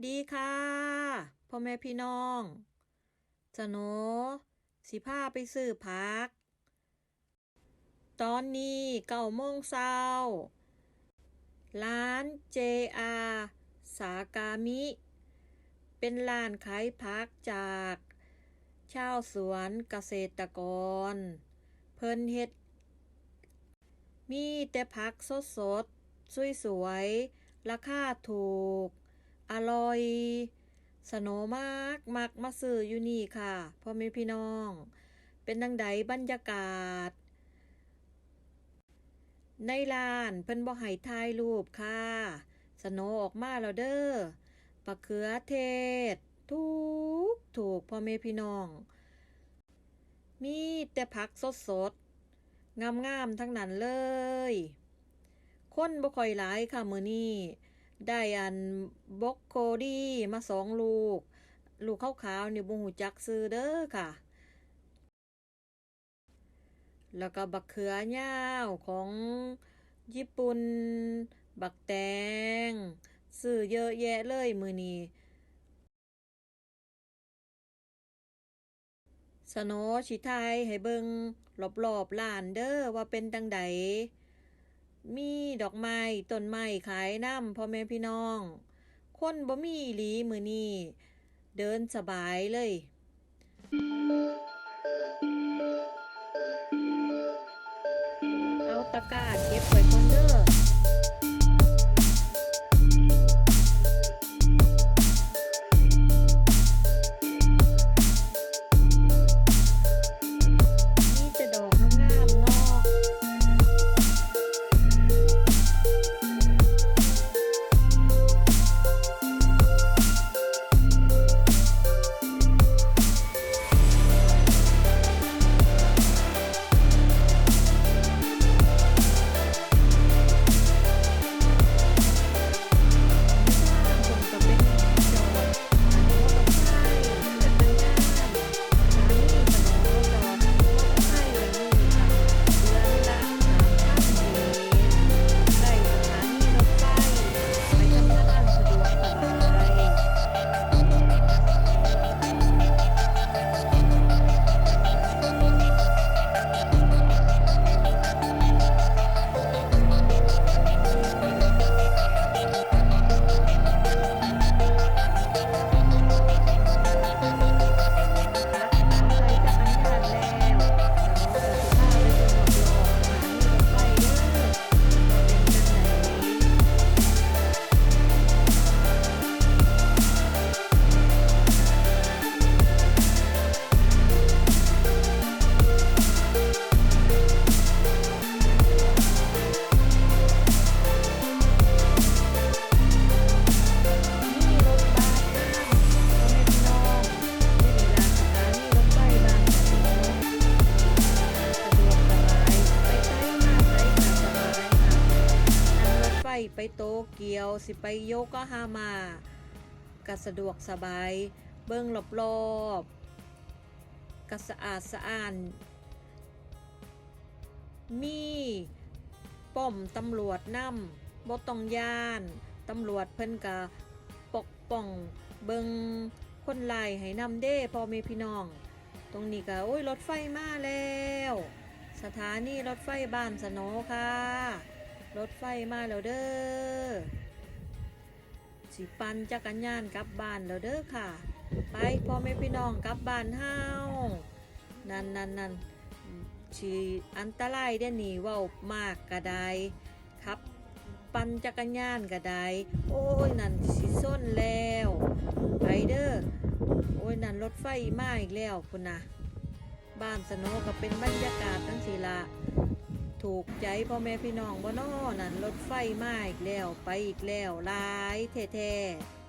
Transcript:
ດີຄ່ະ ພໍ່ແມ່ພີ່ນ້ອງ, ສະໂນຊິພາໄປຊື້ຜັກ. ຕອນນີ້ເກົ້າໂມງເຊົ້າ, ຮ້ານເຈອາສາກາມິ ເປັນຮ້ານຂາຍຜັກຈາກຊາວສວນກະເສດຕະກອນ. ເພິ່ນເຮັດ ມີແຕ່ຜັກສົດໆ ສວຍໆ ລາຄາຖືກ ອະລ່ອຍ. ສະໂນມັກ ມັກມາຊື້ຢູ່ນີ້ຄ່ະ ພໍ່ແມ່ພີ່ນ້ອງ. ເປັນຈັ່ງໃດບັນຍາກາດ? ໃນຮ້ານເພິ່ນບໍ່ໃຫ້ຖ່າຍຮູບຄ່ະ. ສະໂນອອກມາແລ້ວເດີ. ບັກເຂືອເທດ ຖືກໆ ພໍ່ແມ່ພີ່ນ້ອງ. ມີແຕ່ຜັກສົດໆ ງາມໆ ທັງນັ້ນເລີຍ. ຄົນບໍ່ຄ່ອຍຫຼາຍຄ່ະມື້ນີ້. ໄດ້ອັນ ບຣອກໂຄລີມາສອງລູກ, ລູກຂາວໆ ນີ້ບໍ່ຮູ້ຈັກຊື່ເດີຄ່ະ. ແລ້ວກໍບັກເຂືອຍາວຂອງຍີ່ປຸ່ນ, ບັກແຕງ, ຊື້ເຍອະແຍະເລີຍມື້ນີ້. ສະໂນຊິຖ່າຍໃຫ້ເບິ່ງລອບໆ ຮ້ານເດີ ວ່າເປັນຈັ່ງໃດ. ມີດອກໄມ້ ຕົ້ນໄມ້ຂາຍນຳ ພໍ່ແມ່ພີ່ນ້ອງ. ຄົນບໍ່ມີອີ່ຫຼີມື້ນີ້, ເດີນສະບາຍເລີຍ. ເອົາຕະກ້າເກັບໄວ້ກ່ອນເດີ. ມີແຕ່ດອກງາມໆ ເນາະ. ໄປໂຕກຽວ ຊິໄປໂຍໂກຮາມາ ກະສະດວກສະບາຍ, ເບິ່ງລອບໆ ກະສະອາດສະອ້ານ, ມີປ້ອມຕຳຫຼວດນຳ, ບໍ່ຕ້ອງຢ້ານ, ຕຳຫຼວດເພິ່ນກະປົກປ້ອງເບິ່ງຄົນຮ້າຍໃຫ້ນຳເດ້ ພໍ່ແມ່ພີ່ນ້ອງ. ຕົງນີ້ກະ ໂອ້ຍ ລົດໄຟມາແລ້ວ, ສະຖານີລົດໄຟບ້ານສະໂນຄ່ະ, ລົດໄຟມາແລ້ວເດີ. ຊິປັ່ນຈັກກະຍານກັບບ້ານແລ້ວເດີຄ່ະ. ໄປ ພໍ່ແມ່ພີ່ນ້ອງ ກັບບ້ານເຮົາ. ນັ້ນໆໆ ຊິອັນຕະລາຍເດ້ນີ້, ເວົ້າມາກກະໄດ້, ຂັບ ປັ່ນຈັກກະຍານກະໄດ້. ໂອ້ຍ ນັ້ນຊິຊົນແລ້ວ, ໄປເດີ. ໂອ້ຍ ນັ້ນລົດໄຟມາອີກແລ້ວພຸ້ນນະ. ບ້ານສະໂນກະເປັນບັນຍາກາດຈັ່ງຊີ້ລະ. ຖືກໃຈພໍ່ແມ່ພີ່ນ້ອງບໍ່ນໍ? ນັ້ນລົດໄຟມາອີກແລ້ວ, ໄປອີກແລ້ວ, ຫຼາຍແທ້ໆ.